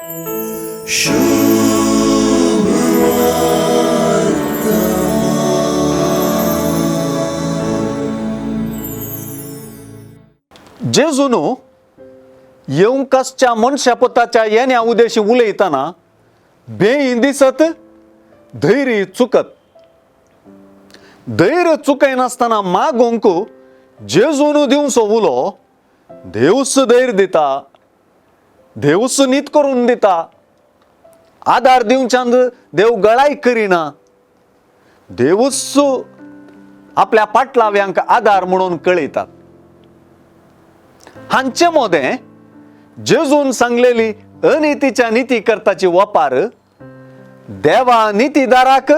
जेजून येवंक आसच्या मनशापुताच्या येण्या उदेशी उलयतना बें दिसत धैर्य चुकत. धैर्य चुकयनासतना मागूंक जेजून दिवचो उलो देवूच धैर्य दिता, देवूच नीत करून दिता. आदार दिवच्यान देव गळाय करिना, देवूच आपल्या पाटलाव्यांक आदार म्हणून कळयतात. हांचे मोदें जेजून सांगलेली अनितीच्या निती करताची वपार देवा नितीदाराक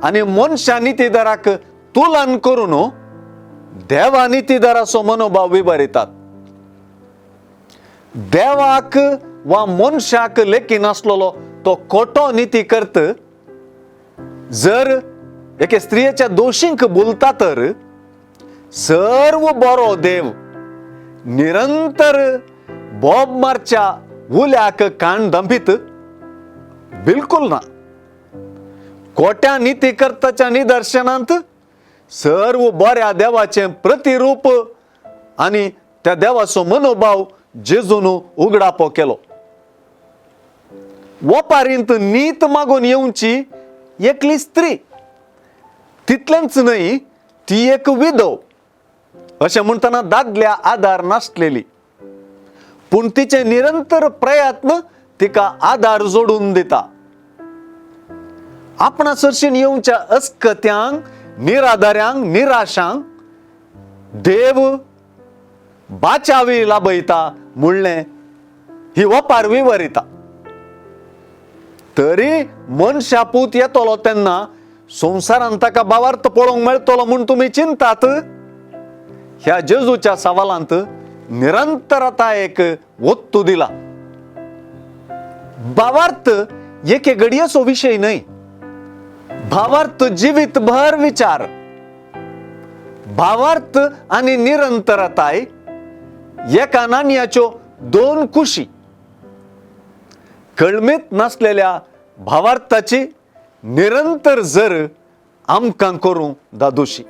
आनी मनशा नितीदाराक तुलन करून देवा नितीदाराचो मनोभाव विवरितात. देवाक वा मनशाक लेखी नासलेलो तो खोटो निती करत जर एके स्त्रियेच्या दोशींक बोलता तर सर्व बरो देव निरंतर बोब मारच्या उल्याक कान दंपीत बिलकुल ना. खोट्या निती करताच्या निदर्शनांत सर्व बऱ्या देवाचें प्रतिरूप आनी त्या देवाचो मनोभाव जेजून उगडापो केलो. वपारींत नीत मागून येवची एकली स्त्री, तितलेंच न्हय ती एक विधव अशें म्हणटना दादल्या आदार नासलेली, पूण तिचे निरंतर प्रयत्न तिका आदार जोडून दिता. आपणा सरशीन येवच्या अस्कत्यांक, निराधाऱ्यांक, निराशांक देव बाचावी लाभयता म्हणलें ही वपार विवरिता. तरी मनशा पूत येतलो तेन्ना संवसारान ताका भावार्थ पळोवंक मेळटलो म्हूण तुमी चिंतात. ह्या जेजूच्या सवालांत निरंतरता एक वत्तू दिला. भावार्थ एके घडयेचो विशय न्हय, भावार्थ जिवीत भर विचार. भावार्थ आनी निरंतरताय एका नाणयाच्यो दोन कुशी. कळमीत नासलेल्या भावार्थाची निरंतर जर आमकां करूं दादोशी.